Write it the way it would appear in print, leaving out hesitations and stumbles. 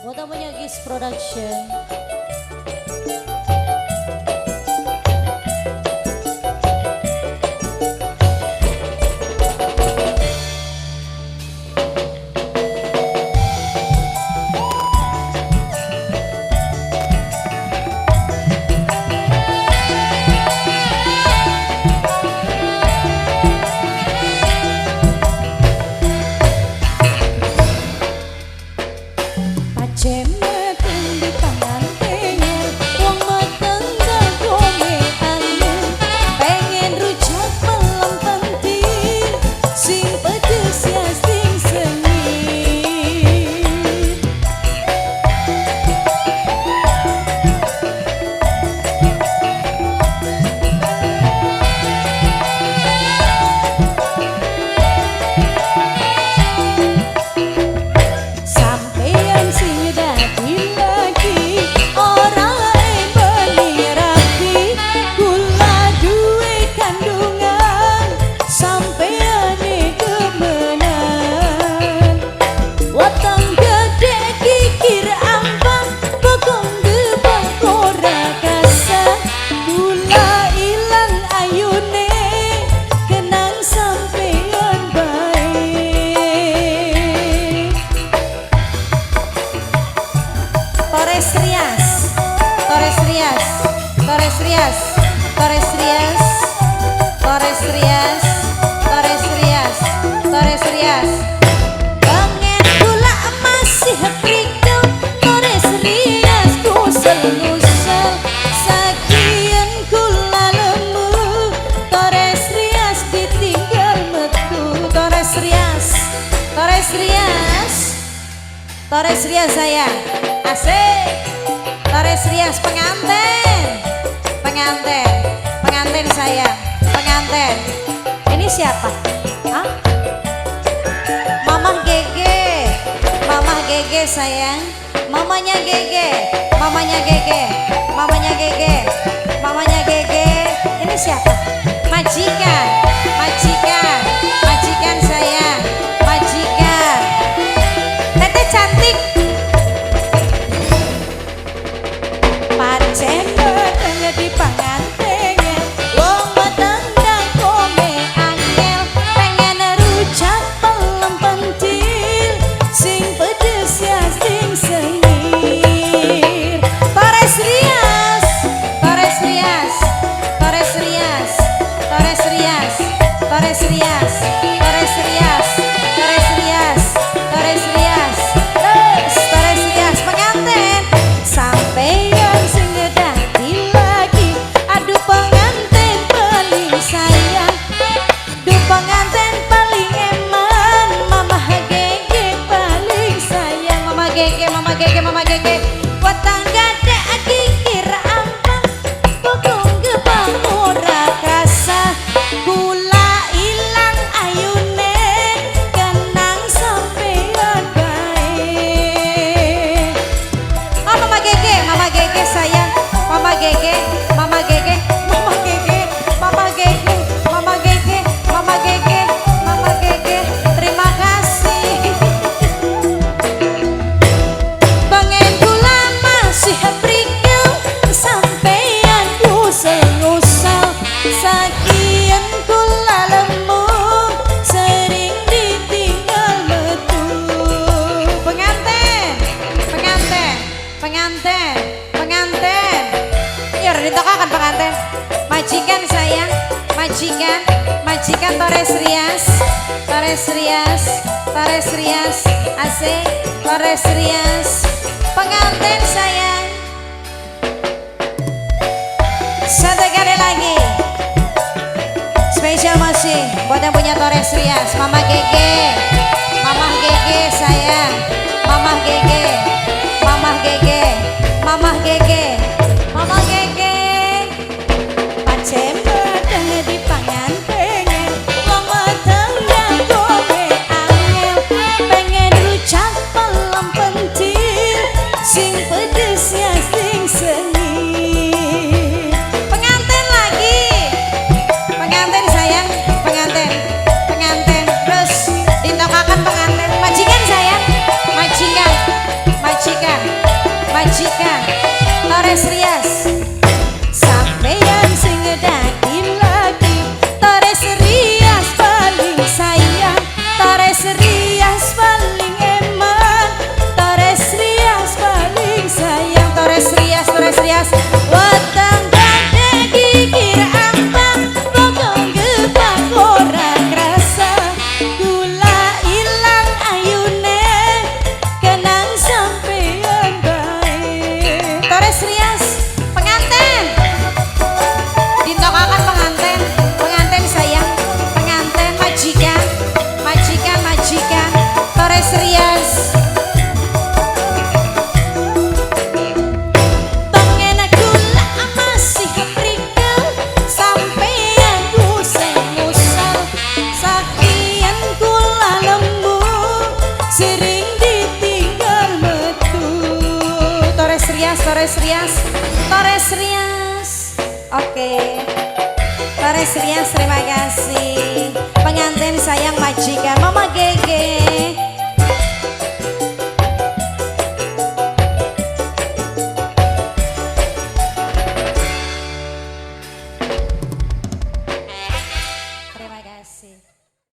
Buat punya Gis Production. Torres Rias saya, asik. Torres Rias pengantin, pengantin, pengantin saya, pengantin. Ini siapa? Hah? Mamah Gege, Mamah Gege sayang, mamanya Gege, mamanya Gege, mamanya Gege, mamanya Gege. Ini siapa? Majikan, majikan, majikan saya, majikan. Teteh cantik. Pacen beteng di panganten, wong weteng kangkome angel, pengen rujak pelem pentil, sing pedes ya sing sengir. Torres Rias, Torres Rias, Torres Rias, Torres Rias, Torres Rias, Torres Rias, Torres Rias, Torres Rias, Torres Rias pengantin. Sampeyan sing dadi lagi, aduh pengantin paling sayang, duh pengantin paling eman, Mamah Gege paling sayang, Mama Gege, Mama Gege, Mama Gege. Weteng gede kikir ampang, bokong gebang ora krasa, kula ilang ayune, kenang sampeyan bae. Oh, Mama Gege, Mama Gege sayang, Mama Gege, Mama Gege, Mama Gege, Mama Gege, Mama Gege, Mama Gege, Mama Gege. Terima kasih. Pengen kula masih prigel, sampeyan ngusel-ngusel, sakian kula lemu, sering ditinggal metu. Pengantin, pengantin, pengantin, pengantin. Ya ditokakan pengantin. Majikan sayang, majikan, majikan Torres Rias, Torres Rias, Torres Rias, AC, Torres Rias, pengantin sayang. Satu kali lagi. Spesial masih buat yang punya Torres Rias, Mama Gege, Mama Gege sayang, Mama Gege, Mama Gege, Mama Gege, Mama Gege. Pacem beteng di pangan pengen, wong weteng kangkome angel, pengen rujak pelem pentil, sing pedes ya sing sengit. Pengantin lagi, pengantin sayang, pengantin, pengantin. Terus ditokakan. Torres Rias. Torres Rias. Oke. Torres Rias, terima kasih. Pengantin sayang.